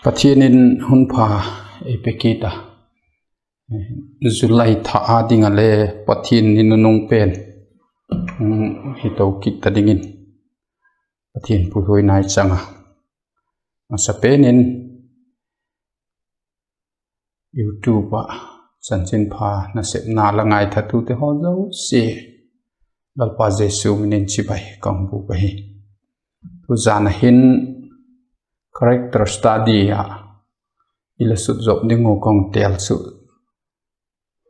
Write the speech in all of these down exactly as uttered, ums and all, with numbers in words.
Pathian in hun pha ei pe kit a, July tha â ding ah le Pathian ni nunung pen hung hi to kit ta dingin Pathian puihuai nai chang a, masa pen in YouTube ah chanchinpha nasepna la ngaithatute haw zosia Lalpa Jesu min in chibai ka hung bûk ahi. Tuzan a hin character study ah i la sut zop ding uh ka hung têl chu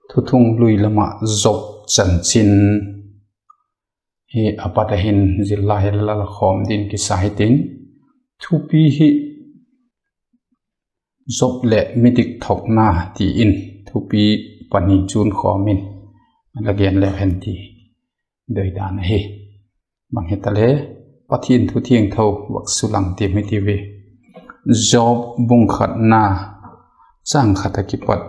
Thuthunglui lam ah Job chanchin hi a pat a hin zillai la la khawm ding kisa hitin, thupi hi Job leh midik thokna ti in thupi pani chun khawm in la gen leu hen ti doi dan ahi. Bang hitale, Pathian thu thiangtho vak sulang tiam hi tiu hi. Job bung khatna, châng khat ah kipat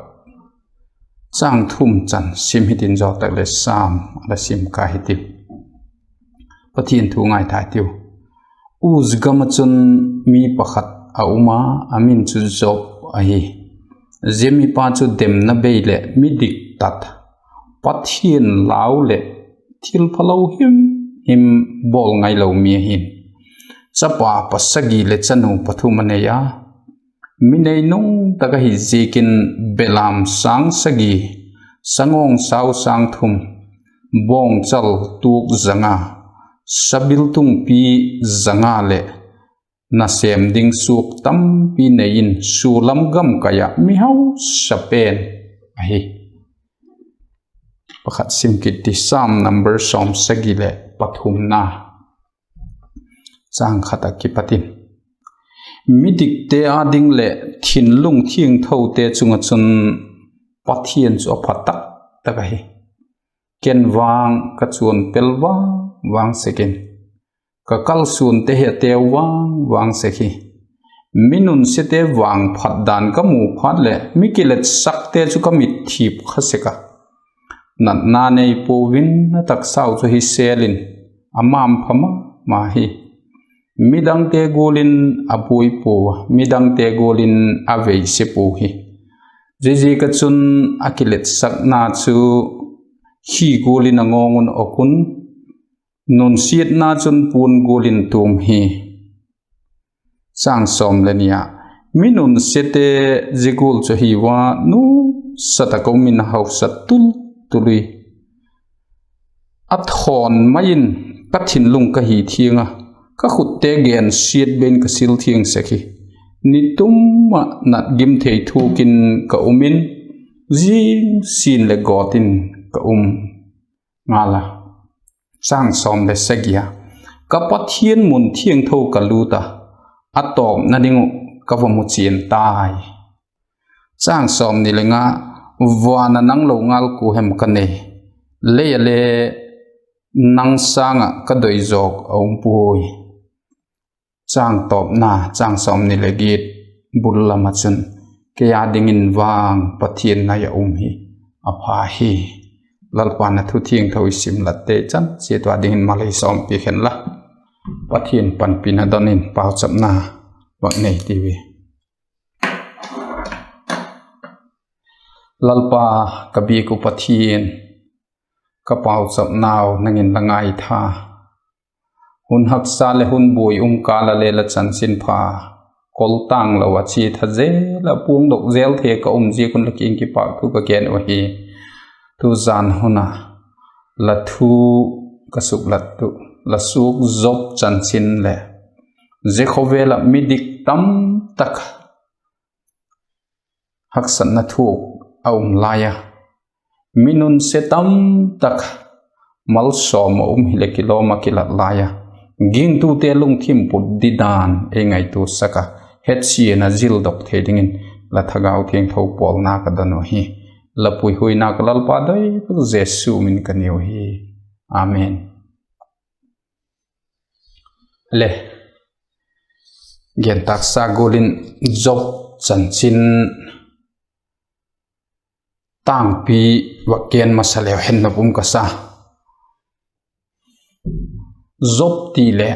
châng thum chan sim hitin, zaw tak leh Sam a la sim ka hitiu. Pathian thu ngaitha tiu. Uz gam ah chun mi pakhat a um a, a min chu Job ahi. Zia mipa chu demna bei leh mi diktat, Pathian lau leh thilphalo him him bawl ngailo mi ahi'n. Chapa pasagi leh chanu pathum a nei a, mi neinung tak ahi ziakin belam sâng sagi, sangawng sau sâng thum, bawngchal tuak za nga, sabiltungpi za nga leh nasêm ding suak tampi nei in, sua lam gamkai ah mi hausa pen ahi. Pakhat sim kit ti, Sam number sawmsagi leh pathumna, châng khat ah kipat in, midikte â ding leh thinlung thiangthote chung ah chun Pathian chu a pha tak tak ahi. Ken vang ka chuan pel vang vang sek in, ka kalsuante hi a teu vang vang sek hi. Mi nunsiate vangphat dan ka mu phat leh mi kiletsakte chu ka mitthip kha sek a. Natna nei puau in, a taksau chu hi sel in, a mampha ma ma hi. Midangte gual in a buai pua a, midangte gual in a veise pua hi. Ziaziak ah chun a kiletsakna chu khi gual in a ngawng un a ok un, nunsiatna chun puan gual in tuam hi. Châng sawm leh ni ah, mi nunsiate zia gual chu hi ua, nusa tak a um in a hausa tul tul ui. A thawn mai in ka thinlung ka hi thiang a, ka khutte gensiat bei in ka sil thiang sek hi. Ni tum ah nat gim thei thuak in ka um in, zing sin leh gawt in ka um ngal a. Châng sawm leh sagi a, ka Pathian mun thiangtho ka lût a, a tawpna ding uh ka va mu chian tai. Châng sawmni leh nga, van a nang lo ngal kua hem ka nei, lei a le nang sâng ah ka doi zawk a um puai. Châng tawpna, châng sawmni leh giat bul lam ah chun, kei â dingin vang Pathian nai a um hi a pha hi. Lalpa'n a thu thiangtho i sim latte chan chiat ua dingin mal ei sawmpiak hen la, Pathian panpina don in pauchapna vak nei tiu i. Lalpa, ka biak uh Pathian, ka pauchapnau nang in la ngaitha. Hun haksa leh hun buai um kâl ah le la chanchinpha kol tâng lo a, chia tha zel ah puangdok zel thei ka um ziak un la kiang in kipâkthu ka gen uh ahi. Tuzan hun a la thu ka suklat uh, la suak Job chanchin leh zia khawvel ah midik tamtak haksatna thuak a um lai a, mi nunsia tamtak malsawm a um hileh kilawm ah kilat lai a, gingtute lungthim put didan ei ngaituasak a, hetsian a zildok thei dingin la Thagau Thiangtho pawlna ka don uh hi. La puihuaina ka Lalpa doi vak Jesu min ka ngen uh hi. Amen. Le, gentâksa gual in Job chanchin tângpi vak gen masa leu hen nop um ka sa. Job ti leh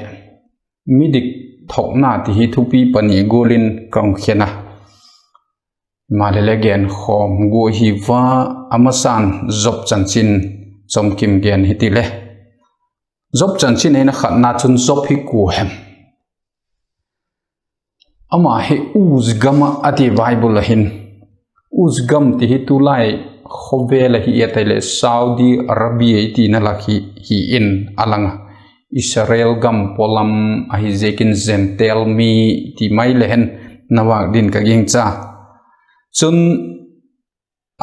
midik thokna ti hi thupi pani gual in ka hung khen a. Maleh le genkhawm gua hi va, a masan Job chanchin chomkim gen hi ti le. Job chanchin ei na khatna chun Job hi kua hem? Ama hi Uz gam ah a ti Bible ah hin. Uz gam ti hi tulai khawvel ahi a, tai leh Saudi Arabia i tina lak hi, hi in a lang a. Israel gam pawlam ahi ziakin Gentile mi ti mai le hen na vâk din ka gingcha. Chun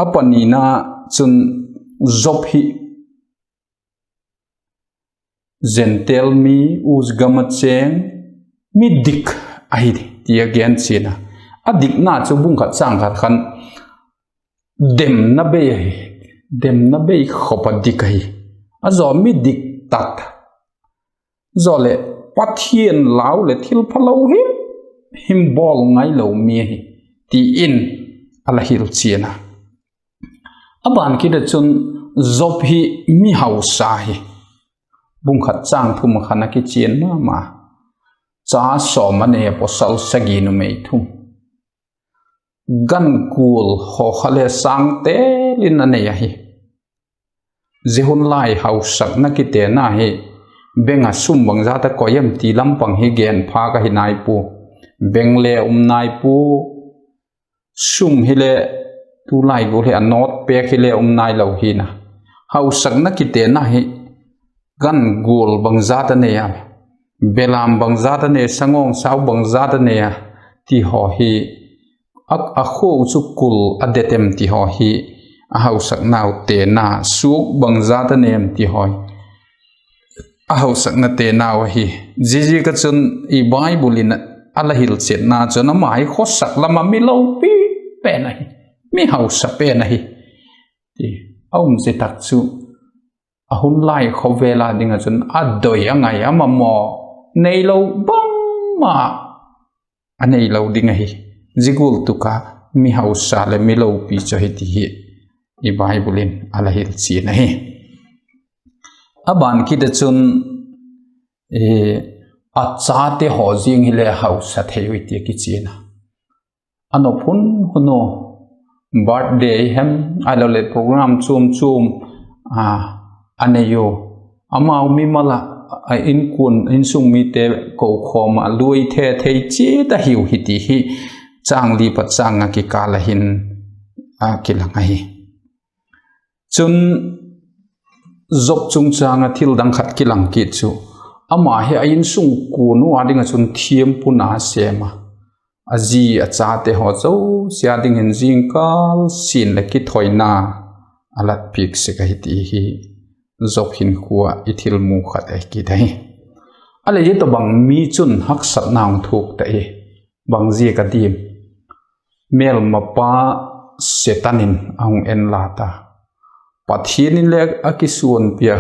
a panina chun Job hi Gentile mi, Uz gam a chêng, mi dik ahi ti a gen chian a. A dikna chu bung khat châng khat khan demna bei ahi, demna bei khop a dik ahi. A zaw mi dik tak, zaw leh Pathian lau leh thilphalo him him bawl ngailo mi ahi, ti in a la hil chian a. A ban kit ah chun Job hi mi hausa hi. Bung khat châng thum ah khan a kichian ma ma. Cha sawm a nei a, pawsal sagi, numei thum. Gan gual haw kha le sâng tel in a nei ahi. Zia hun lai hausakna kitena hi bank ah sum bangzat a koi em ti lam pang hi gen pha ka hi nai pua. Bank le um nai pua. Sum hile tulai gual hi a note pêk hile um nailo hi'n a. Hausakna kitena hi gan gual bangzat a nei a, belam bangzat a nei, sangawngsau bangzat a nei a, ti haw hi a, a khua chu kul a det em ti haw hi a hausaknau tena, suak bangzat a nei em ti haw hi a hausakna tenau ahi. Ziaziak ah chun i Bible in a la hilchetna chun ama hi khawsak lam ah mi lopi pen ahi, mi hausa pen ahi, ti a um zia tak chu. A hun lai khawvel a ding ah chun a doi a ngai a mamaw, neilo bangma a neilo ding ahi. Zia gual tuk a mi hausa leh mi lopi chu ahi ti hi i Bible in a la hilchian ahi. A ban kit ah chun, a chate haw ziang hile hausa thei ui ti a kichian a. A nop hun hun u, birthday hem, ahiloleh program chuam chuam a nei u, amau mimal ah, inkuan insung mite kokhawm ah luai the thei chiat ahiu hi ti hi châng li pat châng nga kikâl ah hin a kilang ahi. Chun Job chungchâng ah thil dang khat kilang kit chu, ama hi a insungkuan u a ding ah chun thiampuna a sêm a, a zi a chate haw zosia dingin zingkâl sin leh kithoina a lat piak sek ahi ti hi Job hinkhua i thil mu khat ahi kit ahi. A leh zia tawhbang mi chun haksatna hung thuak ta hi. Bang ziak a diam? Mêlmapa Setan in a hung en la ta. Pathian in le a kisuanpia,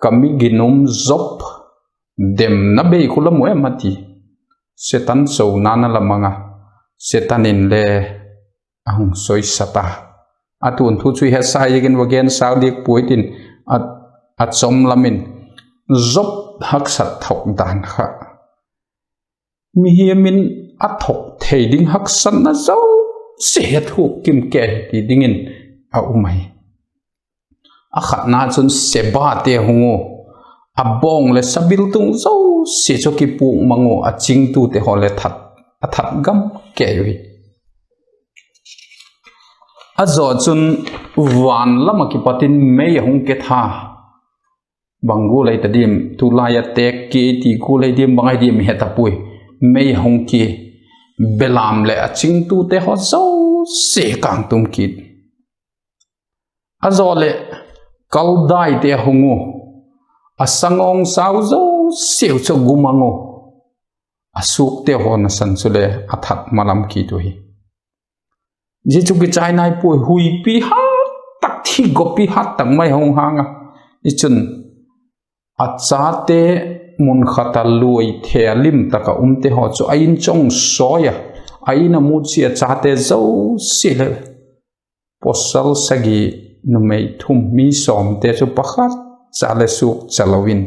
ka mi ginum Job, demna bei khu la mu em a ti. Setan chona'n a la mang a, Setan in le a hung soisa ta. A tuanthu chu i hesa ziakin va gen sau diak puai tin, a chom lam in Job haksat thok dan kha, mihing in a thok thei ding haksatna zosia a thuak kim kei ti dingin a um ahi. A khatna chun sebate hung u, a bawng leh sabiltung zosia chu kipuak mang u, a chingtute haw leh a that gam kei ui. A zaw chun van lam ah kipat in mei a hung ke tha. Bang gual ahi ta diam, tulai a têk ki ti gual ahi diam, bang ahi diam i he ta puai. Mei a hung ke, belam leh a chingtute haw zosia kângtum kit. A zaw leh kaldaite a hung u, a sangawngsau zosiau chu gu mang u, a suakte haw nasan chule a that malam kit uhi. Zia chu kichai nai puai, huipi hat tak, thi gopi hat tak mai hung hang a. I chun a chate mun khat a luai the a lim tak ah umte haw chu a in chawng sawi a, a in a mut sia a chate zosia leh pawsal sagi, numei thum, mi sawmte chu pakhat cha le suak cha lo in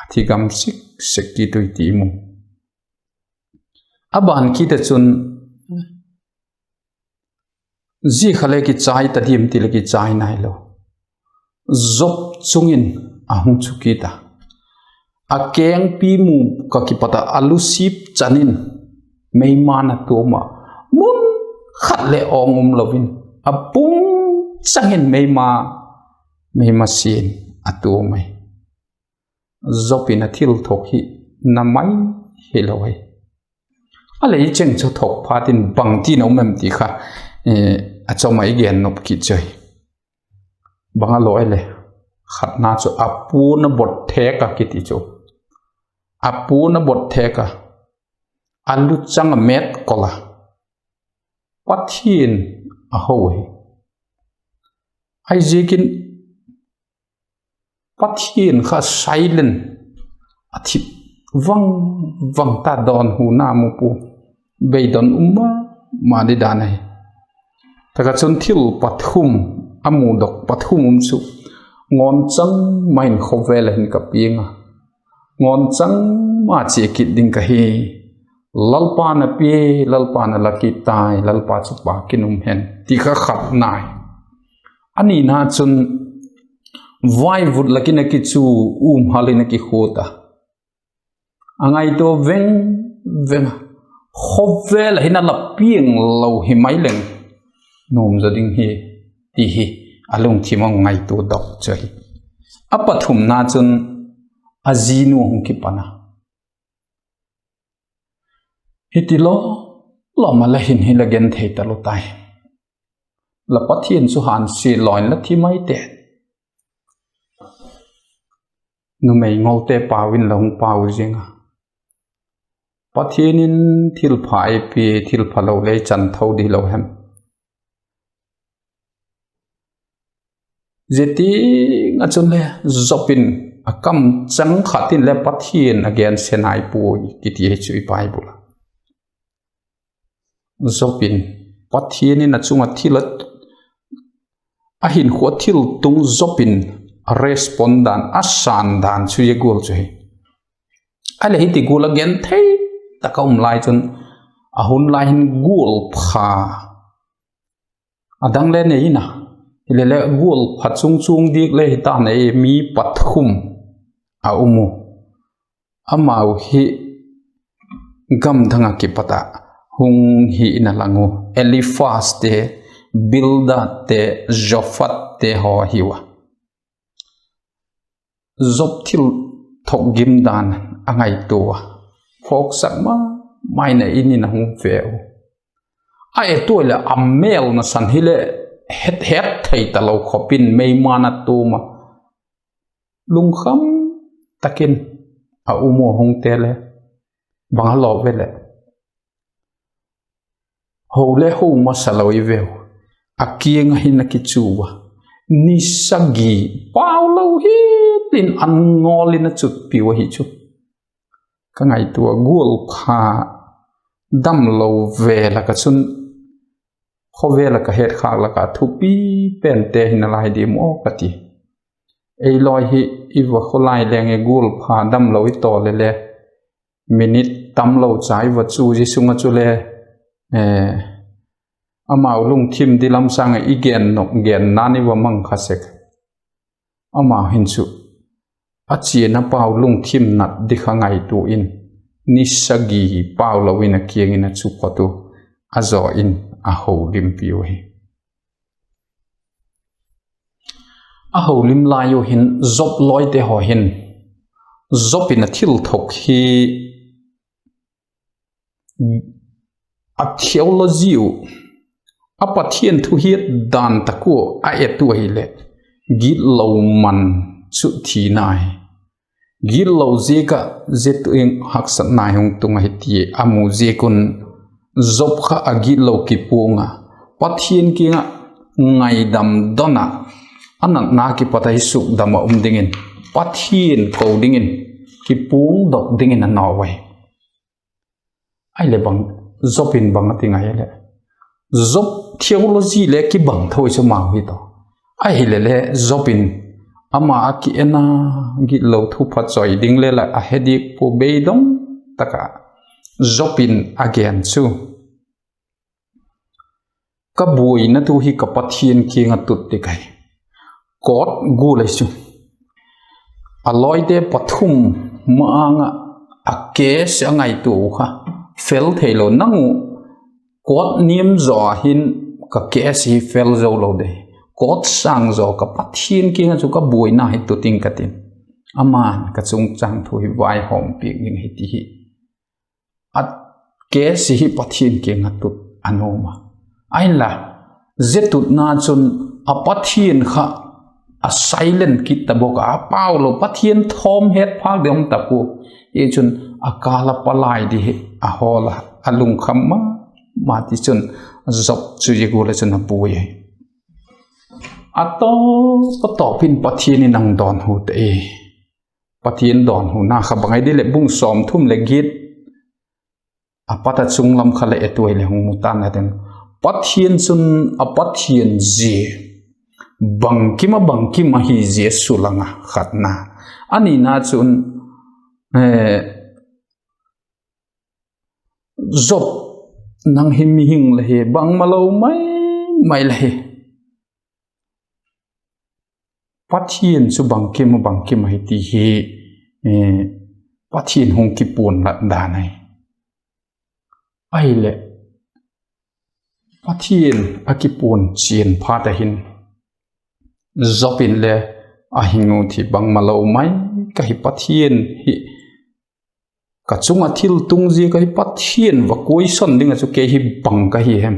a thi gam sik sek kit ui ti i mu. A ban kit ah chun, zia kha le kichai ta diam ti leh kichai nailo. Job chung in a hung chu kit a, a kengpi mu ka kipat ah a lusip chan in meima'n a tuam ah, mun khat leh awng umlo in, a pum chang in meima, meima sia'n a tuam ai. Job in a thil thok hi na mai hilo ai. A lei cheng chu thok phat in bangtin a um em ti kha, a chawm ah i gen nop kit chu hi. Bang a law e le, khatna chu a puan a bot thek a kiti chu, a puan a bot thek a, a luchang a mêt kol a, Pathian a ho hi. Ahiziakin Pathian kha silent, a thip vang vang ta, dawnhuna mu pua, beidong um ma ma di dan ahi. Tak ah chun thil pathum, a mudok pathum um chu, ngawnchang ma in khawvel ah hin ka piang a, ngawnchang ma chia kit ding ka hi. Lalpa'n a pia, Lalpa'n a la kit tai, Lalpa chu pâk in um hen, ti kha khatna hi. A nina chun vaivut lak in a kichu, um hal in a kikhuat a, a ngaitua veng veng a, khawvel ah hin a la piang lo hi mai leng, nuam zaw ding hi, ti hi a lungthim a ngaitua dok chu ahi. A pathumna chun a zinu a hung kipan a, hiti law, lawm a la hin hi la genthei talo tai. La Pathian chu hânsia law in la thi mai te. Numei ngolte pau in la hung pau ziang a, Pathian in thilpha ei pia, thilphalo lei chan tho dilo hem? Zia tiang ah chun le Job in a kamchang khat in le Pathian a gense nai puai kiti hi chu i Bible a. Job in, Pathian in a chung ah thil a, a hinkhua thil tung Job in a respond dan, a sân dan chu zia gual chu hi. A leh hiti gual a genthei tak a um lai chun, a hun lai hin gualpha a dang le nei in a, hilele gualpha chung chuang diak le hita nei mi pathum a um u. Amau hi gam dang ah kipat ah hung hi in a lang u. Eliphazte, Bildadte, Zophatte haw ahiu a. Job thil thok gim dan a ngaitua a, phawksak ma ma in a in in a hung ve u. A et ua leh a mêl nasan hileh het het thei talo khop in meima'n a tuam a, lungkham tak in a um u. Hung te le bang a lawp ve leh, ho le ho masa lo i veu, a kiang ah hin a kichu a, ni sagi pau lo hial in an ngawl in a chutpiu ahi chu. Ka ngaitua gualpha damlo ve lak ah chun, khawvel ah ka hetkhâk lak ah thupi pente hi nalai diam aw ka ti. Ei lawi hi i va khawlai leng i gualpha damlo i tawl le le, minute tamlo cha i va chu zia sung ah chule, amau lungthim di lam sâng ah i gen nop genna'n i va mang kha sek. Ama hin chu a chiana pau lungthim nat di kha ngaitua in, ni sagi pau lo in a kiang in a chu phot u, a zaw in a holimpiu ahi. A holim lai u hin Job lawite haw hin Job in a thil thok hi a theology uh, a Pathian thuhiat dan tak ua a et u ahileh, gitlo man chu thina hi. Gitlo ziak ah zia tu in haksatna hung tung ahi ti a mu ziak un, Job kha a gitlo kipuang a, Pathian kiang ah ngaidam don ah, a natna kipat ah i sukdam ah um dingin, Pathian ko dingin, kipuangdok dingin a nau ahi. Ahileh bang, Job in bang a ti ngai leh, Job theology le kibang tho i chu mau hi tawh. Ahileh le Job in ama a ki en a, gitlo thu pha chawi ding le la a he diak pua, beidong tak ah Job in a gen chu, ka buaina tu hi ka Pathian kiang ah tut ding ahi. Court gual ahi chu, a lawite pathum ma-âng ah a case a ngaitua uh kha, fel theilo nang uh, court niam zaw ah hin ka case hi fel zo lo ding, court sâng zaw ka Pathian kiang ah chu ka buaina hi tut ing ka tin, ama'n ka chungchâng thu hi vaihawm piak ding ahi ti hi a case hi Pathian kiang ah tut a nuam a. Ahinla, zia tutna chun a Pathian kha a silent kit ta bawk a, a pau lo, Pathian thawm het phâk ding um ta pua. Hi chun a kâl ah palai ding hi a hawl a, a lungkham ma ma, tichun Job chu zia gual ah chun a buai ahi. A tawp a tawp in Pathian in a hung dawnhu ta e. Pathian dawnhuna kha bang ahi di leh, bung sawmthum leh giat a pat a chung lam kha leh et ua leh hung mu ta'n a ding. Pathian chun a Pathian zia bangkim ah bangkim ahi zia a sulang a, khatna. A nina chun, Job, nang hi mihing la hi, bangmalo mai mai la hi. Pathian chu bangkim ah bangkim ahi ti hi Pathian hung kipuan lat dan ahi. Ahileh, Pathian a kipuan chian phat a hin, Job in le a hing u thi, bangmalo mai ka hi, Pathian hi ka chung ah thil tung ziak ahi, Pathian va kuaisan ding ah chu kei hi bang ka hi hem?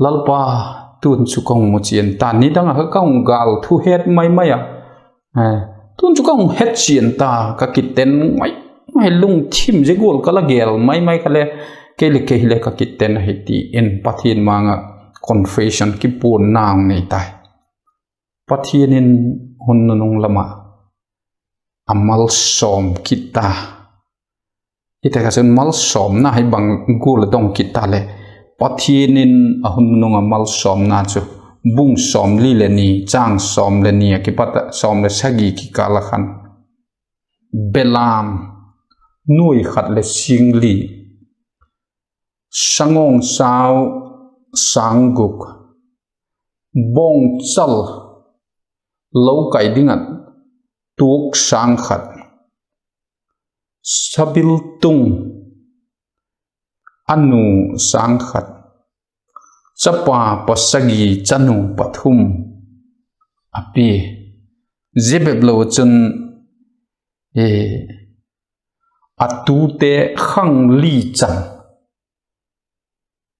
Lalpa, tun chu ka hung mu chian ta, nidang ah kha ka hung gâl thu het mai mai a, tun chu ka hung het chian ta, ka kiten ngai ngai, lungthim zia gual ka la gel mai mai kha le, kei leh kei hile ka kiten ahi, ti in Pathian ma-âng ah confession, kipuanna hung nei tai. Pathian in hun nunung lam ah a malsawm kit ta. Hi tak ah chun malsawmna hi bang gual a dong kit ta leh, Pathian in a hun nunung ah malsawmna chu, bung sawmli leh ni, châng sawm leh ni a kipat ah sawm leh sagi kikâl ah khan, belam nuai khat leh sîng li, sangawngsau sâng guk, bawngchal lo kai ding ah tuak sâng khat, sabiltung a nu sâng khat, chapa pasagi chanu pathum a pia. Zia bep lo chun a tute khang li chan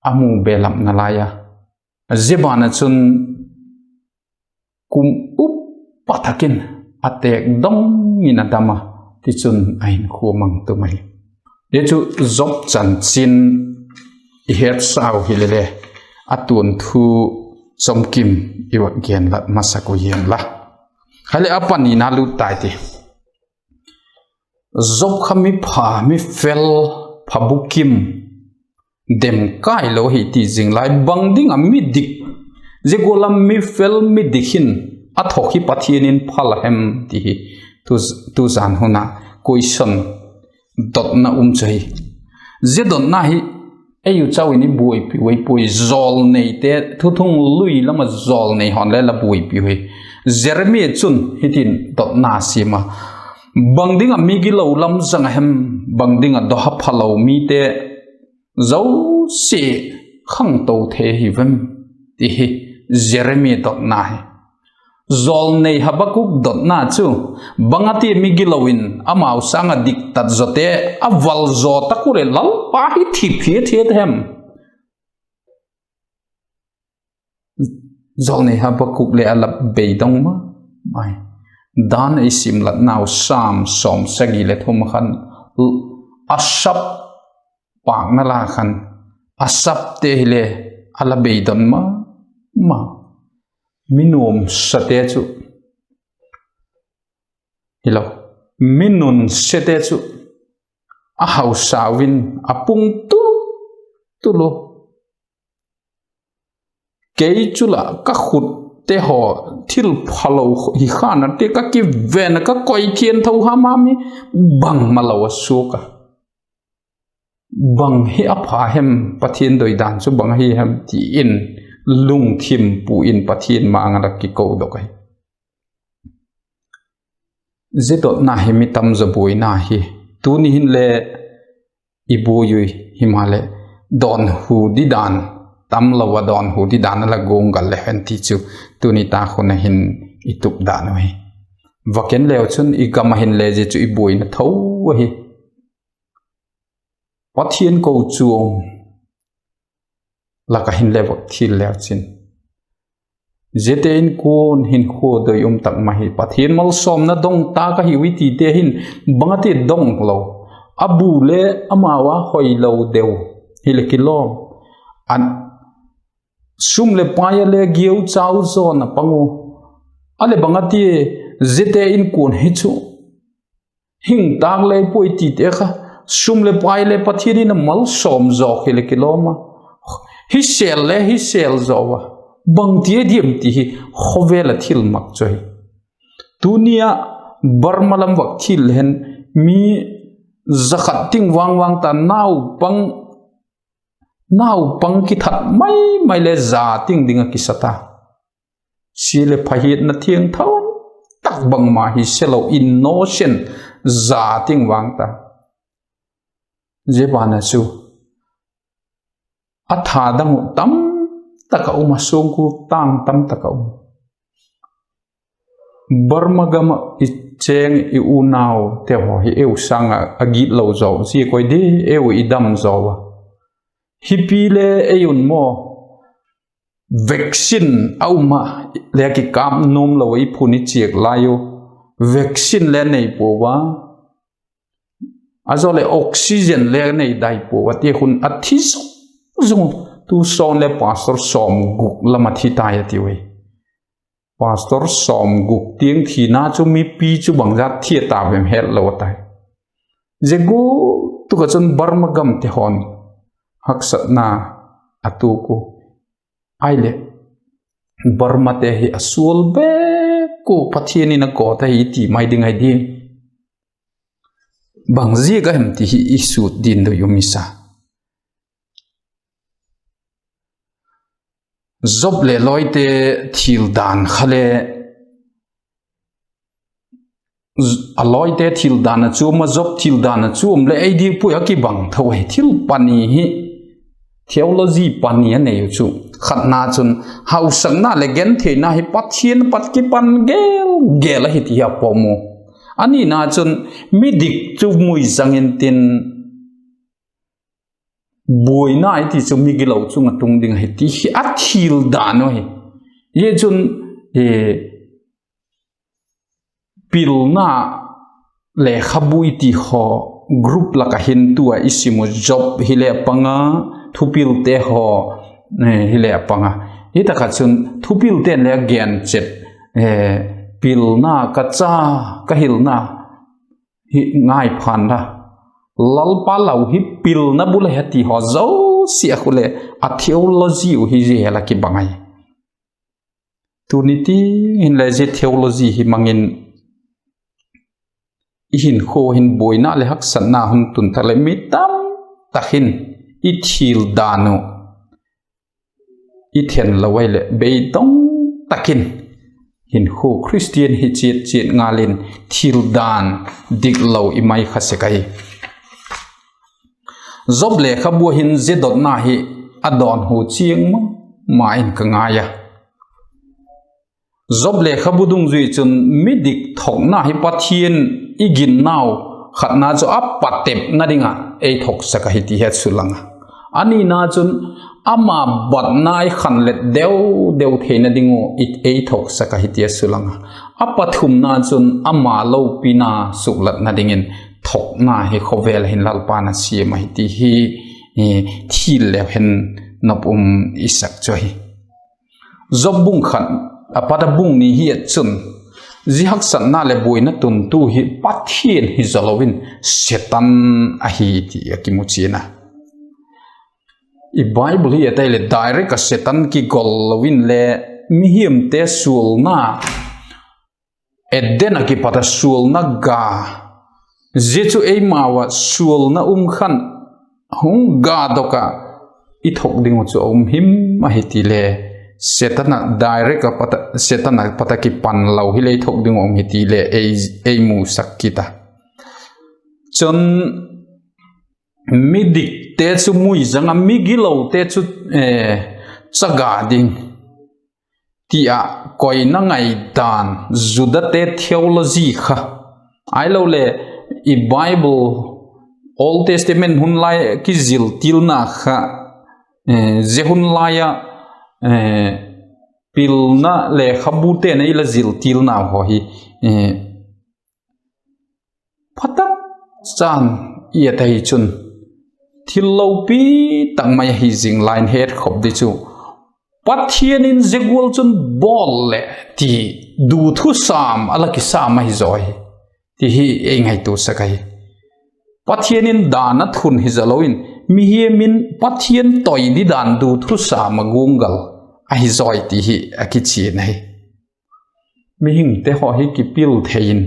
a mu belapna lai a, zia ban ah chun kum up pat tak in a têk dong in a dam a, tichun a hinkhua mang tum ahi. Zia chu Job chanchin i hetsau hile le, a tuan thu chomkim i va genlat masak uh hiam la. Hileh a panina lut tai ti. Job kha mi pha, mi fel, pha bukim, dem kai lo hi ti zing lai, bang ding ah mi dik, zia gual lam mi fel mi dik hin a thok hi Pathian in phal a hem ti hi tu, tuzan hun ah question dotna um chu hi. Zia dotna hi ei u chau in i buaipi ui puai, jawlneite, thuthung lui lam ah jawlnei haw'n le la buaipi ui. Jeremia chun hitin dotna siam a, bang ding ah mi gilo lam zang a hem, bang ding ah dawha phalo mite zosia khangto thei hi vem, ti hi Jeremia dotna hi. Jawlnei Habakuk dotna chu, bang a ti mi gilo in amau sâng ah diktat zawte a val zaw tak u leh Lalpa hi thip hiat hiat hem? Jawlnei Habakuk le a la beidong ma mai. Dan ei simlatnau Sam sawmsagi leh thum khan, Asap pâkna la khan, Asapte hile a la beidong ma ma. Mi nuamsate chu, hilo, mi nuamsate chu a hausau in a pung tul tul u. Kei chu la ka khutte haw thil phalo hi khan a ti, ka kiven a, ka koi thiangtho ham ham hi bangmalo a suak a. bang hi a pha hem, Pathian doidan chu bang ahi hem ti in lungthim pu in Pathian ma-âng ah la kikodok ahi. Zia dotna hi mi tam zaw buaina hi. Tuni hin le i buai ui, himaleh dawnhu didan, tamlo ah dawnhu didan a la guanggal le hen ti chu tuni tak hun a hin i tup dan uhi. Vak en leu chun i gam ah hin le zia chu i buaina tho ahi. Pathian kochuam lak ah hin le vak thil leu chin, ziate inkuan hinkhua doi um tak ma hi Pathian malsawmna dong tâk ahiu i tite hin bang a ti dong lo, a bu le amau a hoilo deu hileh kilawm, a sum leh pai a le giau chau zawn a pang u, a leh bang a ti, ziate inkuan hi chu hing tâk le puai tite kha, sum leh pai le Pathian in a malsawm zawk hileh kilawm a, hi sel le hi sel zaw a, bangti a diam ti hi khawvel a thil mak chu hi. Tuni ah Burma lam vak thil hen, mi za khat ting vang vang ta, naupang, naupang kithat mai mai le za ting ding ah kisa ta. Sia leh pha hiatna thiangtho tak bangma hi selo, innocent, za ting vang ta. Zia ban ah chu a tha dang uh tam tak a um a, suangkul tâng tam tak a um. Burma gam ah i chêng i unaute haw hi eu sâng ah a gitlo zaw ziak ui di, eu i dam zaw a. Hipi le ei un maw, vaccine a um a, le kikâp nuam lo i phun i chiak lai u, vaccine le nei puau a, a zaw leh oxygen le nei dai puau a, ti khun a thi zung zung u. Tu sawn le pastor sawmguk lam a thi tai a ti ui. Pastor sawmguk tiang thina chu mipi chu bangzat thi a ta vem hetlo a tai. Zia gutuk ah chun Burma gamte haw'n haksatna a tuak u. Ahileh Burmate hi a sual bek u Pathian in a kawt ahi ti mai ding ahi diam? Bang ziak a hem ti hi i sut din doi um i sa. Job leh lawite thil dan kha le, a lawite thil dan a chuam a, Job thil dan a chuam leh ei diak puai a kibang tho ahi. Thil pani hi, theology pani a nei u chu, khatna chun hausakna leh gentheina hi Pathian pat kipan gel gel ahi ti hi a pom u. A nina chun midik chu mui zang intin, buaina i ti chu migilo chung ah tung ding ahi ti hi a thil dan u ahi. Hi chun, pilna lekhabu i ti haw group lak ah hin tu a i sim u, Job hileh a pang a, thupilte haw hileh a pang a. Hi tak ah chun thupilte'n le a gen chet, pilna ka cha, ka hilna hi ngaiphan la, Lalpa lau hi pilna bul ahi ti haw zosia khu leh a theology uh hi zia hel a kibang ahi. Tuni tiang hin le zia theology hi mang in i hinkhua hin buaina leh haksatna hun tun tak leh mi tam tak hin i thil dan uh i then lo ahileh beidong tak in hinkhua Khristian hi chiat chiat ngal in thil dan diklo i mai kha sek ahi. Job lekhabu ah hin zia dotna hi a dawnhu chiang ma ma in ka ngai a. Job lekhabu dungzui chun midik thokna hi Pathian i ginnau khatna chu a patepna ding ah ei thoksak ahi ti hi a sulang a. A nina chun ama batna i khanlet deu deu theina ding uh ei thoksak ahi ti a sulang a. A pathumna chun ama lopina suklatna dingin thokna hi khawvel hin Lalpa'n a siam ahi ti hi thil leu hin nop um i sak chu ahi. Job bung khat a pat a bung ni hi et chun, zia haksatna leh buaina tuntu hi Pathian hi zaw lo in Setan ahi ti a kimu chian a. I Bible hi et ahileh direct a Setan kigol lo in le, mihingte sualna, Eden ah kipat a sualna ga, zia chu eimau ah sualna um khan hung gadok ah i thok ding uh chu a um him ahi ti le, Setan a direct a pat a, Setan a pat a kipan lo hile i thok ding uh a um hi ti le ei, ei musak kit a. Chun midikte chu mui zang a, migilote chu chaga ding ti ah koina ngaidan, Judate theology kha, ahilole i Bible, Old Testament hun lai kiziltilna kha, zia hun lai ah pilna lekhabute'n ei la ziltilna haw hi pha tak chan i et ahi chun, thil lopi tak mai ahi zing lai in hetkhop di chu, Pathian in zia gual chun bawl leh ti du thusam a la kisam ahi zaw hi, ti hi ei ngaituasak ahi. Pathian in dan a thun hizalo in, mihing in Pathian toi di dan du thusam a guanggal ahi zaw hi ti hi a kichian ahi. Mihingte haw hi kipil thei in,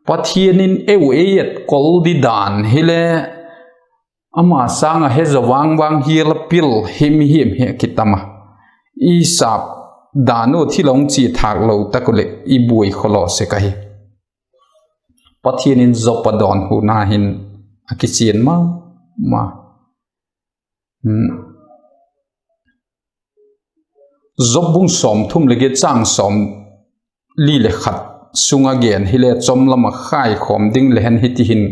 Pathian in eu ei et kol di dan hile, ama sâng ah he zaw vang vang hial a pil hi mihing hi a kitam a, i sap dan uh thil a hung chia thâk lo tak uh leh i buai khawlaw sek ahi. Pathian in Job a dawnhuna hin a kichian ma ma. Job bung sawmthum leh giat châng sawmli leh khat sung a gen hile chawm lam ah khaikhawm ding le hen hiti hin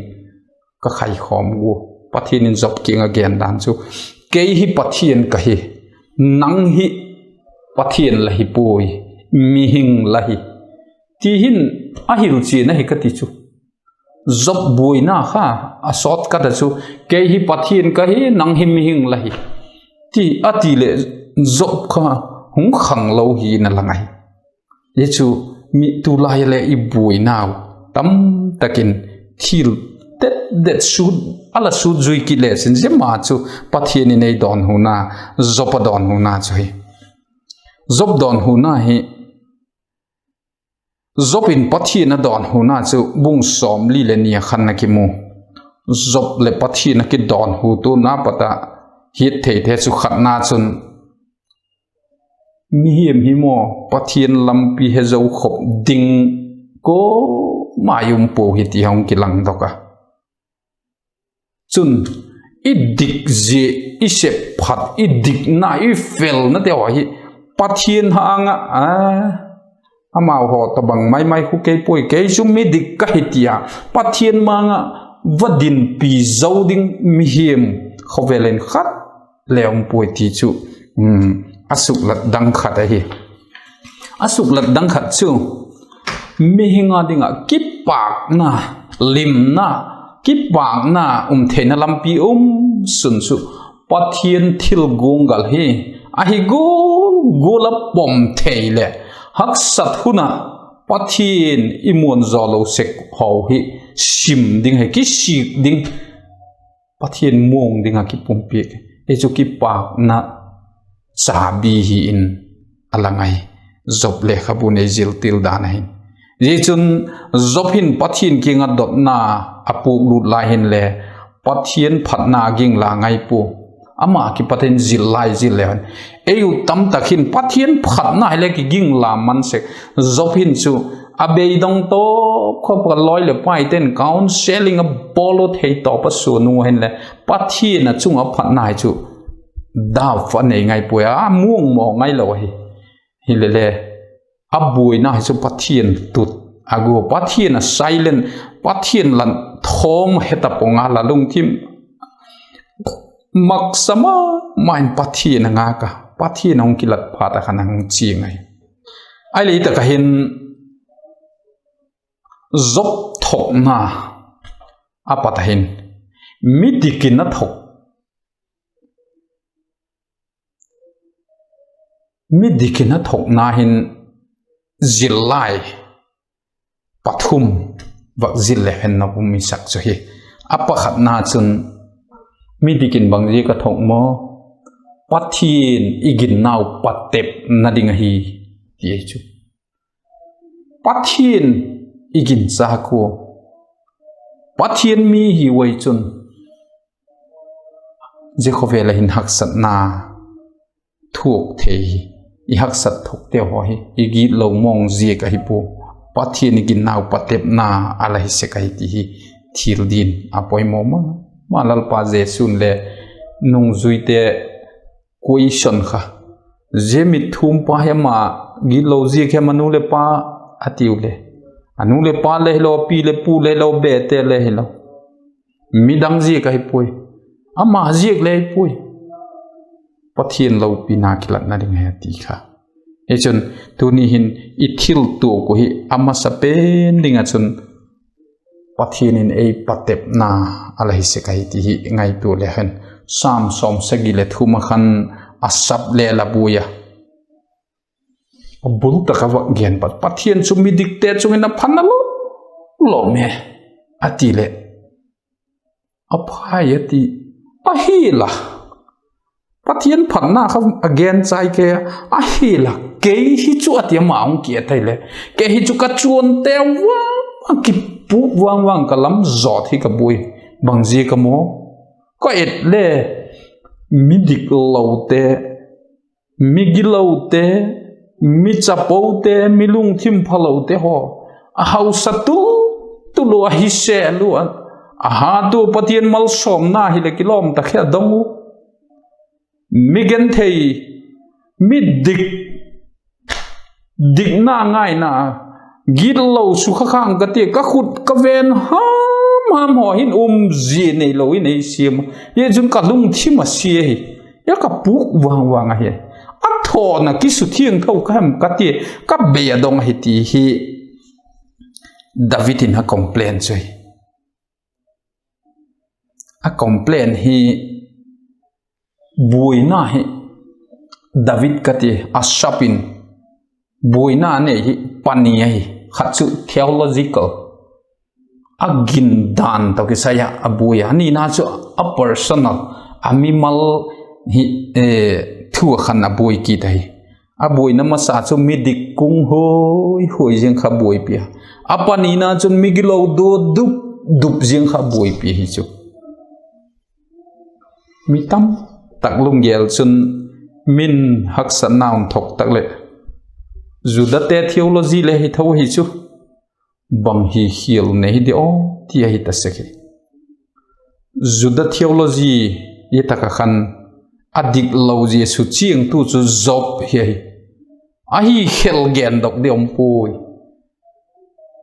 ka khaikhawm gu. Pathian in Job kiang a gen dan chu, kei hi Pathian ka hi, nang hi Pathian la hi puai, mihing la hi, ti hin a hilchian ahi ka ti chu. Job buaina kha a sawt kat a chu, kei hi Pathian ka hi, nang hi mihing la hi, ti a ti leh Job kha hung khanglo hi in a lang ahi. Hi chu mi tulai a le i buainau tamtak in thil det det sut a la sut zui kit le chin, zia ma chu Pathian in ei dawnhuna, Job a dawnhuna chu hi. Job dawnhuna hi, Job in Pathian a dawnhuna chu bung sawmli leh ni a khan a kimu. Job leh Pathian a kidawnhu tuna pat a hiat theite chu khatna chun, mihing hi maw Pathian lampi he zo khop ding kuama um pua hi ti hung kilangdok a. Chun, i dik zia, i sep phat, i dikna, i felnate haw hi Pathian hang ah, amau haw tabang mai mai khu kei puai, kei chu midik ka hi ti a Pathian mang ah va dinpi zo ding mihing khawvel in khat le um puai ti chu a suklat dang khat ahi. A suklat dang khat chu mihing â ding ah kipâkna, limna, kipâkna um theina lampi um sun chu Pathian thil guanggal hi ahi gual gual a pom thei leh haksat hun ah Pathian i muan zaw lo sek haw hi sim ding hi kisik ding, Pathian muang ding ah kipumpiak hi chu kipâkna chabi hi in a la ngai. Job lekhabu nei ziltil dan ahin, zia chun Job hin Pathian kiang ah dotna a puaklut lai hinle Pathian phatna ging la ngai pua. Ama kipat in zil lai zil le hin, ei u tamtak hin Pathian phatna hile kiging la man sek. Job hin chu a beidong tawp khawp a, lawi leh paite'n counselling a bawl u thei tawp a sua nung u hinle Pathian a chung ah phatna hi chu dap a nei ngai puai a, muang maw ngailo ahi. Hilele a buaina hi chu Pathian tut a gua, Pathian a silent, Pathian la thawm he ta pong a, la lungthim maksa ma ma in Pathian a ngak a, Pathian a hung kilat phat a khan a hung chiang ahi. Ahileh tak ah hin Job thokna a pat a hin midik in a thok, midik in a thokna hin zil lai pathum vak zil le hen na um i sak chu hi. A pakhatna chun, midik in bang ziak a thok maw? Pathian i ginnau patepna ding ahi, ti ahi chu. Pathian i ginchâk ua, Pathian mi hi uai chun Zia khawvel ah hin haksatna thuak thei hi, i haksat thokte haw hi i gitlo mawng ziak ahi pua. Pathian i ginnau patepna a la hi sek ahi ti hi thil din a poimaw ma ma. Lalpa Jesu'n le nungzuite question kha, zia mitthumpa hi ama gitlo ziak hem a nu leh pa a tiu le, a nu leh pa le hilo, pi leh pu le hilo, bete le hilo, midang ziak ahi puai, ama ziak le hi puai, Pathian lopina kilatna ding ahi a ti kha. Hichun tuni hin i thil tuak uh hi a masa pen ding ah chun Pathian in ei patepna a la hi sek ahi ti hi ngaitua le hen. Sam sawmsagi leh thum ah khan Asap le la buai a, a bul tak a vak gen pat, Pathian chu midikte chung in a pha nalawm lawm e, a ti leh, a phai a ti, ahi la, Pathian phatna kha a gen chai kei a, ahi la, kei hi chu a ti, ama hung ki et ahile, kei hi chu ka chuante vang a kipûk vang vang ka lam zawt hi ka buai. Bang ziak a maw? Ka et le midiklote, migilote, michapote, mi lungthim phalote haw a hausa tul tul ua, a hi sel ua, a hat ua, Pathian malsawmna hileh kilawm tak hi a dong u. Mi genthei, mi dik, dikna ngaina, gitlo sukha khang ka ti, ka khut ka ven ham ham haw hin um zia neilo in ei siam a, hichun ka lungthim a sia hi, a ka pûk vang vang ahi. A thawna kisuthiangtho ka hem ka ti, ka bei a dong ahi ti hi David in a complain chu hi. A complain hi buaina hi, David ka ti, Asap in buaina a nei hi pani ahi. Khat chu theological, a gindan tawh kisai ah a buai a, a nina chu a personal, a mimal hi, thu a khan a buai kit ahi. A buaina masa chu midik kung huai huai ziang kha buaipi a, a panina chun migilo du dup dup ziang kha buaipi hi chu. Mi tam tak lunggel chun min haksatna hun thok tak leh Judate theology le hi tho ahi chu, bang hi khial nei hi di aw ti ahi ta sek hi. Juda theology i tak ah khan a diklo zia suchiangtu chu Job hi ahi. Ahi khel gendok di um puai.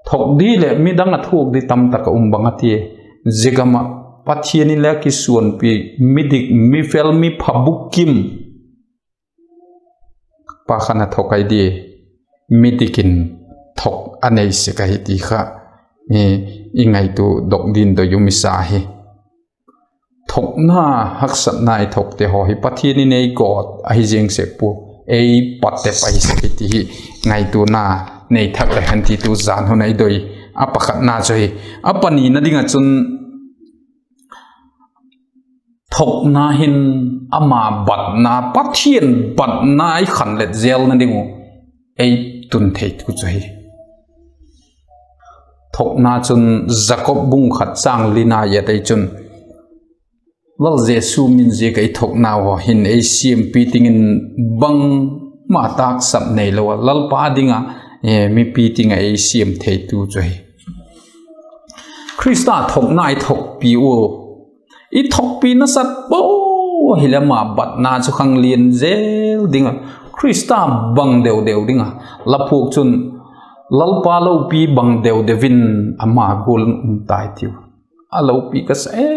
Thok di leh midang a thuak di tam tak a um bang a tia, zia gam ah Pathian in le a kisuanpi, midik, mifel, mipha bukim pa khan a thok ahi di, midik in thok a nei sek ahi ti kha i ngaituadok ding doi um i sa hi. Thokna, haksatna i thokte haw hi Pathian in ei gawt ahi ziang sek pua, ei patep ahi sek hi ti hi ngaituana nei thak le hen ti tu zan hun a i doi. A pakhatna chu hi. A panina ding ah chun thokna hin ama batna, Pathian batna i khanlet zelna ding uh ei tun thei tu chu hi. Thokna chun Jakob bung khat châng lina i et ei chun, Lal Jesu min ziak a i thoknau haw hin ei siampi dingin bangma tâksap neilo a, Lalpa ding ah mipi ding ah ei siam thei tu chu hi. Khrista thokna i thokpi ua, i thokpi nasat pua hileh ama batna chu khanglian zel ding a, Khrista bang deu deu ding a la phuak chun, Lalpa lopi bang deu deu in ama gual in um tai tiu. A lopi ka sa e,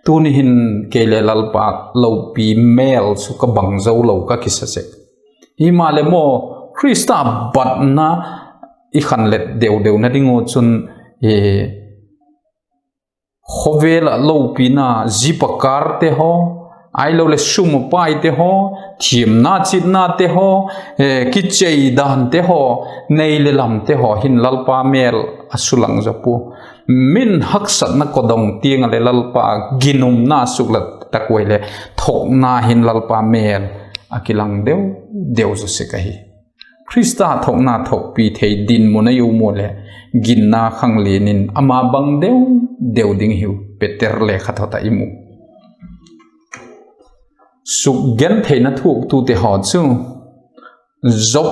tuni hin kei le Lalpa lopi mêl chu ka bang zo lo ka kisa sek. Himaleh maw, Khrista batna i khanlet deu deuna ding uh chun, khawvel ah lopina, zip a kârte haw, ahiloleh sum a paite haw, thiamna chitnate haw, kichei dante haw, nei le lamte haw hin Lalpa mêl a sulang zo pua. Min haksatna kawdong tiang ah leh Lalpa ginumna suklat tak ua leh thokna hin Lalpa mêl a kilang deu deu zaw sek ahi. Khrista thokna thokpi thei dinmun a i um ua leh, ginna khanglian in ama bang deu deu ding hiu, Peter lekhathot ah i mu. Sukgentheina thuaktute haw chu Job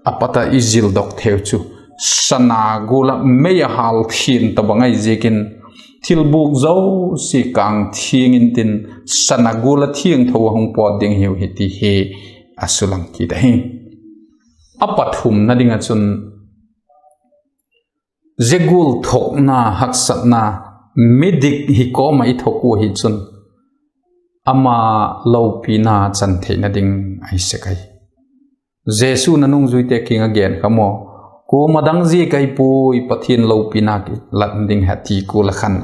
a pat ah i zildok theu chu, sana gual ah mei a hâl thiang tawhbang ahi ziakin, thilbûk zosia kâng thiang intin, sana gual ah thiangtho a hung pawt ding hiu hi ti hi a sulang kit ahi. A pathumna ding ah chun, zia gual thuakna, haksatna, midik hi kawm ah i thuak ua hi chun, ama lopina chan theina ding ahi sek ahi. Jesu'n a nungzuite kiang ah gen kha maw, kuama dang ziak ahi puai, Pathian lopina kilat ding hi a ti gual ah khan,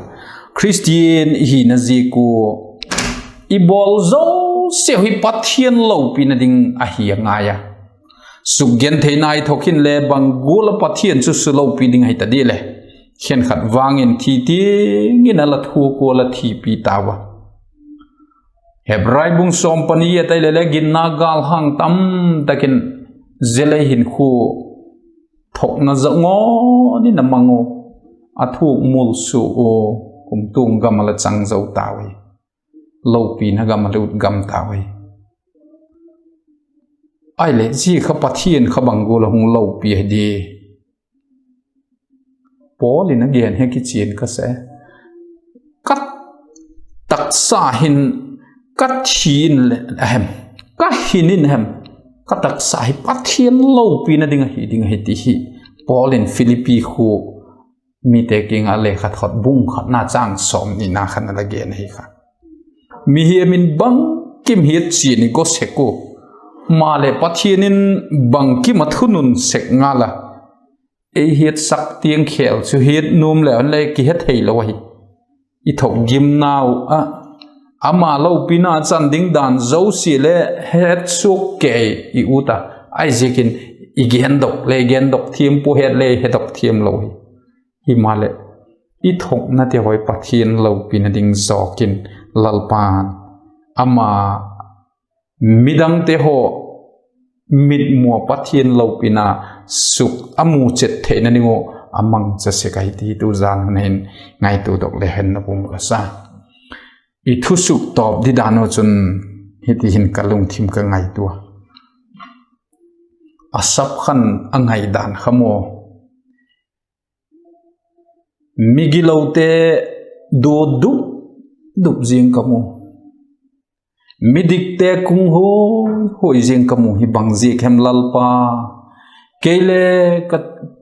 Khristian i hina ziak ua i bawl zosiau hi Pathian lopina ding ahi a ngai a. Sukgentheina i thuak inle bang gual ah Pathian chu sulopi ding ahi ta di le, khenkhat vang in thi tiang in a la thuak ua la thipi tau a. Hebrai bung sawm pani et ai le le, ginna gâlhang tamtak in zia lei hinkhua thuakna zak ngawn in a mang ua, a thuak mualsua ua, kumtuang gam ah la chang zo tau hi, lopina gam ah lut gam tau hi. Ahileh zia kha Pathian kha bang gual ah hung lopi ahi di? Paul in a gen hi kichian ka sa, ka taksa hin, ka thi in le ahem, ka hin in hem, ka taksa hi Pathian lopina ding ahi ding ahi ti hi Paul in Philippi khua mite kiang ah a lekha thot bung khatna châng sawmnina khan a la gen ahi kha. Mihiam in bangkim hiat chian i gaw sek ua, maleh Pathian in bangkim a thunun sek ngal a. Ei hiatsak tiang khêl chu hiat nuam leu hen le kihe theilo ahi. I thuak gimnau ah, ama lopina chan ding dan zosia le het suak kei i ut a, ahiziakin i gendok le gendok thiam pua, het le hedok thiam lo hi. Himaleh, i thuaknate haw hi Pathian lopina ding zawk in, Lalpa'n ama midangte haw mitmu ah Pathian lopina suk a mu chet theina ding uh a mangcha sek ahi ti tu zan hun hin ngaituadok le hen na pum ka sa. I thusuk tawp di dan uh chun hiti hin ka lungthim ka ngaitua. Asaph khan a ngaidan kha maw, migilote dua dup dup ziang ka mu, midikte kung huai huai ziang ka mu hi bang ziak hem Lalpa? Kei le ka,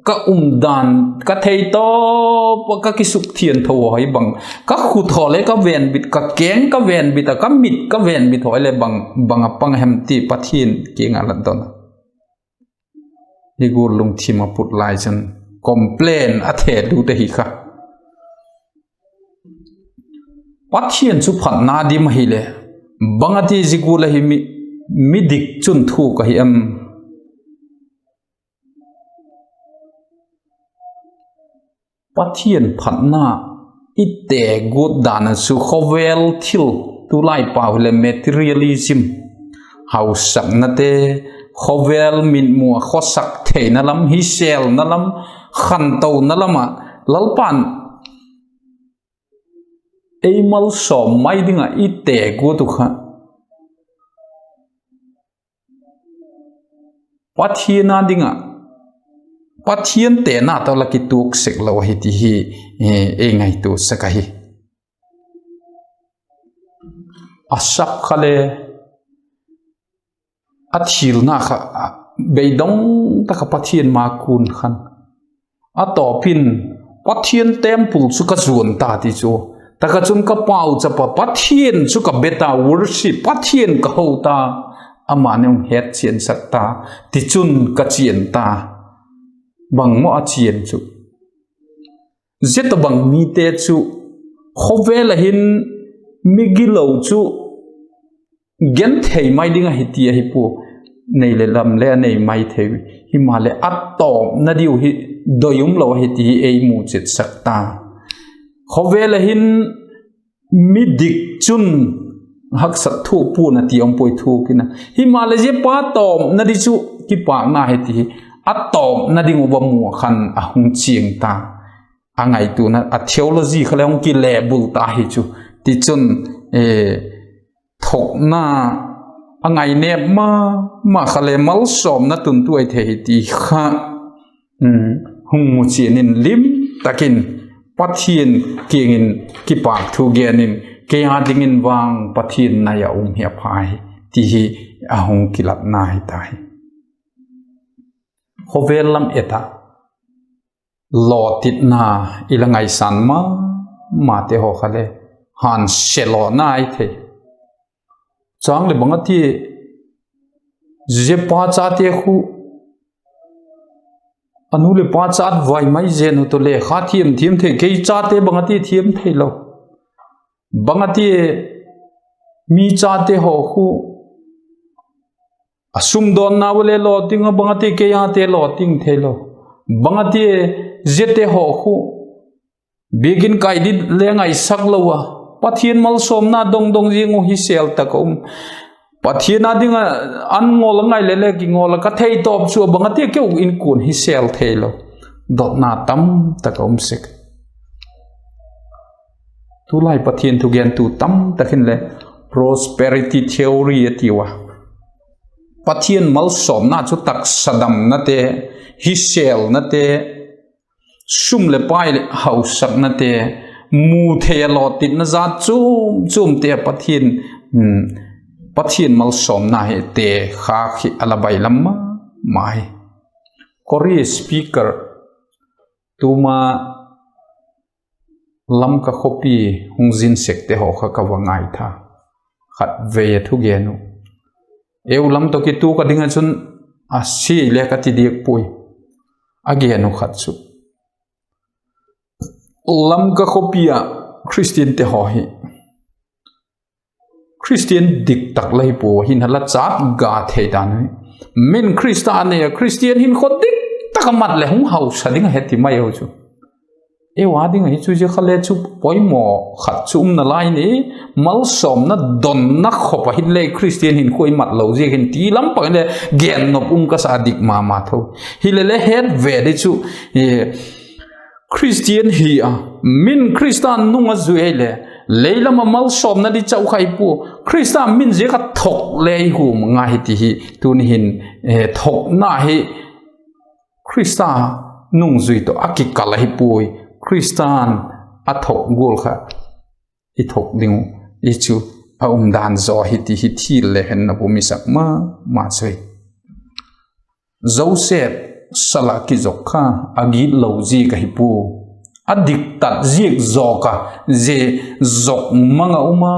ka umdan ka theitawp ah ka kisukthiangtho haw hi bang, ka khut haw le ka venbit, ka keng ka venbit ah, ka mit ka venbit haw le bang, bang a pang hem ti Pathian kiang ah la don a. Hi gual lungthim a put lai chun complain a thelut ahi kha. Pathian chu phatna dim ahileh, bang a ti zia gual ahi, mi, midik chun thuak ahi em? Pathian phatna i te guat dan a chu khawvel thil, tulai pau hileh materialism, hausaknate, khawvel mitmu ah khawsak theina lam, hisêlna lam, khantona lam ah Lalpa'n ei malsawm mai ding ah i te guat uh kha, Pathian â ding ah, Pathian tena tawh la kituak sek lo ahi ti hi ei ngaitua sek ahi. Asaph kha le a thilna kha beidong tak ah Pathian ma kun khan, a tawp in, Pathian temple chu ka zuan ta ti chu, tak ah chun ka pauchap a, Pathian chu ka be ta, worship, Pathian ka ho ta, ama neu hetchiansak ta, tichun ka chian ta. Bangmaw a chian chu, zia tawhbang mite chu khawvel ah hin migilo chu genthei mai ding ahi ti ahi pua, nei leh lam le a nei mai thei. Himaleh a tawpna diu hi doi um lo ahi ti hi ei mu chetsak ta. Khawvel ah hin midik chun haksat thuak pua'n a ti um puai, thuak in a. Himaleh zia pa tawpna di chu kipâkna hi ti hi, a tawpna ding uh va mu ah khan a hung chiang ta. A ngaituana, a theology kha le hung kile bul ta hi chu. Tichun, thokna a ngainêp ma ma kha le malsawmna tuntu ahi thei hi ti kha hung mu chian in lim tak in Pathian kiang in kipâk thu gen in, kei â dingin vang Pathian nai a um hi a pha hi ti hi a hung kilatna hi ta hi. Khawvel lam et ah lawtitna i la ngaisan ma mate haw kha le hânsia lawna ahi thei. Chang leh bang a tia, zia pa chate khu a nu leh pa chat vai mai zen u tawh le kha thiam thiam thei, kei chate bang a tia thiam theilo. Bang a tia mi chate haw khu a sumdawnna u le law ding a, bang a tia kei âte law ding theilo. Bang a tia ziate haw khu biakin kai ding le ngaisak lo a, Pathian malsawmna dong dong ziang uh hi sêl tak a um. Pathian â ding ah an ngawl a ngai le le kingawl a ka theitawp chu a, bang a tia keu inkuan hi sêl theilo. Dotna tam tak a um sek. Tulai Pathian thugentu tam tak hin le prosperity theory a tiu a, Pathian malsawmna chu taksa damnate, hi sêlnate, sum leh pai hausaknate, mu thei a lawtitna zat chuam chuamte a Pathian, Pathian malsawmna hi te kha khi a la bailam ma ma hi. Korea speaker tuma Lamka khawpi hung zin sekte haw kha ka va ngaitha. Khatvei a thugen uh, eu lam tawh kituak a ding ah chun a sia le ka ti diak puai. A gen uh khat chu, Lamka khawpi ah Khristiante haw hi Khristian dik tak la hi pua, hin ha la chat ga thei dan hi. Min Khrista a nei a Khristian hinkhua dik tak a mat leh hung hausa ding ahi ti mai u chu. Eu â ding ahi chu zia kha le chu poimaw khat chu um nalai ni, malsawmna donna khop a hin le Khristian hinkhua i mat lo ziak hin ti lam pang in le gennop um ka sa dik ma ma tho. Hile le het ve di chu, Khristian hi a, min Khrista nung a zui ahile, lei lam ah malsawmna di chau khai pua, Khrista min ziak a thok le i hum ngai hi ti hi tuni hin, thokna hi Khrista nungzui tawh a kikal ahi puai. Khrista'n a thok gual kha i thok ding uh i chu a um dan zaw hi ti hi thil le hen na pum i sak ma ma chu hi. Joseph sal ah kizok kha a gitlo ziak ahi pua, a diktat ziak zawk a, zia zok mang a um a,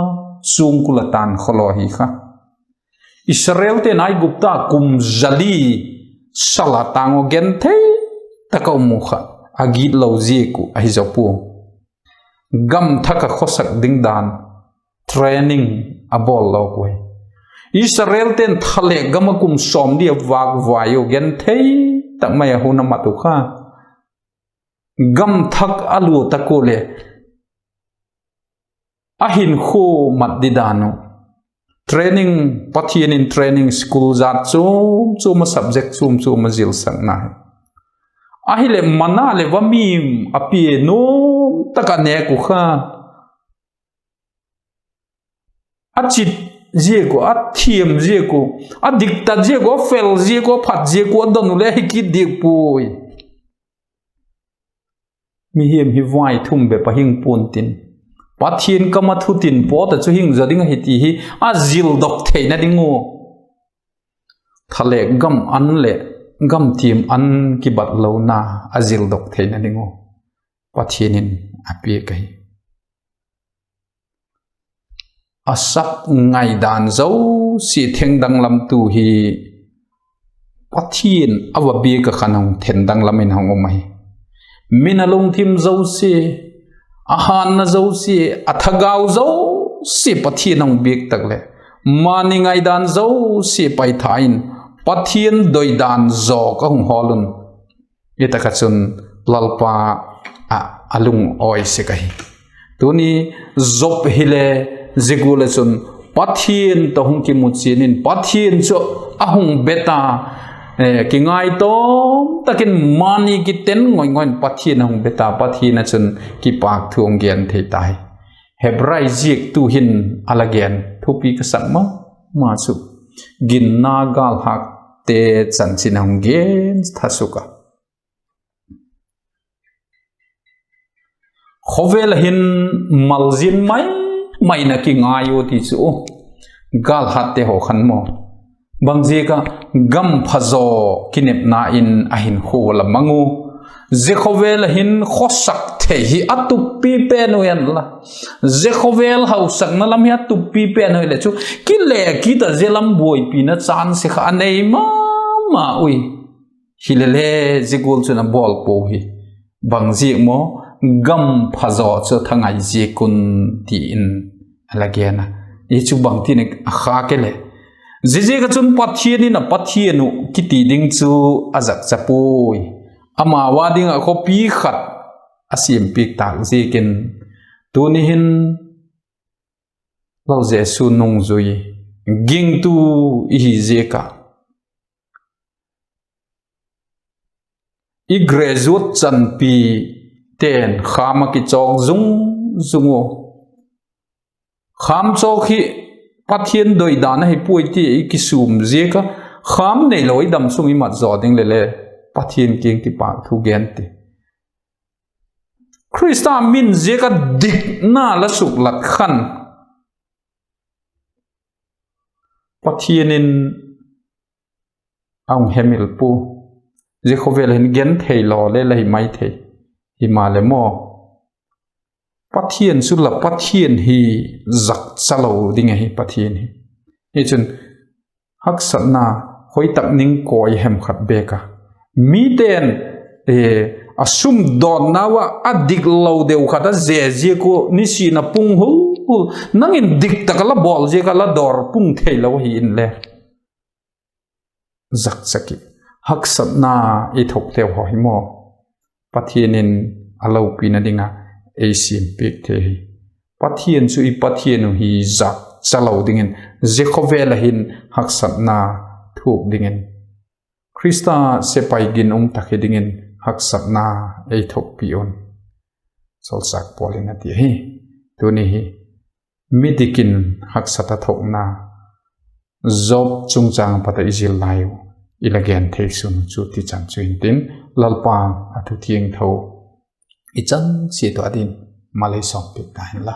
sungkul a tan khawlaw hi kha. Israelte'n Aigupta kum za li sal a tâng uh genthei tak a um uh kha, a gitlo ziak uh ahi zaw pua. Gam thak ah khawsak ding dan training a bawl lo uh hi. Israelte'n Thalêk gam ah kum sawm li a vâk vai uh genthei tak mai a hun a mat uh kha. Gam thak a lua tak ua leh a hinkhua mat di dan uh training, Pathian in training school zat chuam chuam a, subject chuam chuam a zilsakna hi. Ahileh mana leh vamim a pia nuam tak a nêk uh kha, a chit ziak uh, a thiam ziak uh, a diktat ziak uh, a fel ziak uh, a phat ziak uh a don uh leh hi kit diak puai. Mihing hi vaithum bep a hing pua'n tin, Pathian kam a thu tin pawt ah chu hing zaw ding ahi ti hi a zildok theina ding uh. Thalêk gam an leh gam tiam an kibat lona a zildok theina ding uh Pathian in a piak ahi. A sak ngaidan zosia thengdang lam tu hi Pathian a va biak ah khan hung thengdang lam in hung um ahi. Min a lungthim zosia, a hânna zosia, a thagau zosia Pathian a hung biak tak leh, mani ngaidan zosia paitha in Pathian doidan zawk a hung hawl un, i tak ah chun Lalpa ah a lungawi sek ahi. Tuni Job hile zia gual ah chun Pathian tawh hung kimu chian in Pathian chu a hung be ta, kingaitawm tak in mani kiten ngoi ngoi in Pathian a hung be ta, Pathian ah chun kipâk thu hung gen thei ta hi. Hebrai ziaktu hin a la gen thupi ka sak ma ma chu, ginna gâlhâkte chanchin a hung gen tha suk a. Khawvel ah hin malzin mai mai in a kingai u ti chu, gâlhâtte haw khan maw, bangziak ah gam phazaw kinepna in a hinkhua la mang u. Zia khawvel ah hin khawsak thei hi a tuppi pen u hen la, zia khawvel hausakna lam hi a tuppi pen u hileh chu, kile kit ah zia lam buaipina chance kha a nei ma ma ui. Hilele, zia gual chun a bawl puau hi. Bangziak maw? Gam phazaw chu thangai ziak un, ti in a la gen a. I chu bangtin a khâk e le? Ziaziak ah chun Pathian in a Pathian uh kiti ding chu a zakcha puai. Amau â ding ah khawpi khat a siampiak tâk ziakin, tuni hin Lal Jesu nungzui, gingtu i hi ziak ah, i graduate chanpiten khâm ah kichawk zung zung u. Khâm chawk hi Pathian doidan ahi puai ti i kisûm ziak ah, khâm neilo i dam sung i mat zaw ding leh le, Pathian kiang kipâk thu gen ti. Khrista min ziak ah dikna la suklat khan, Pathian in a hung hemil pua. Zia khawvel hin genthei law le la hi mai thei. Himaleh maw, Pathian chu la Pathian hi zakcha lo ding ahi Pathian hi. Hichun haksatna, hoi tak ning kawi hem khat bêk a, mite'n a sum dawnnau ah a dik lo deu khat a ze ziak ua nisin a pung hul hul, nang in dik tak a la bawl ziak a la dawr pung theilo ahi inle, zakcha ki, haksatna i thuakteu haw hi maw, Pathian in a lopina ding ah ei siampiak thei hi. Pathian chu i Pathian uh hi zakcha lo dingin, zia khawvel ah hin haksatna thuak dingin, Khrista sepai ginum tak hi dingin haksatna ei thuakpi un, Sawlchâk Paul in a ti ahi. Tuni hi midik in haksat a thuakna, Job chungchâng pat a i zil lai u, i la gen thei sun chu ti chan chu intin, Lalpa'n a thu thiangtho i chan chiat uh â dingin mal ei sawmpiak ta hen la.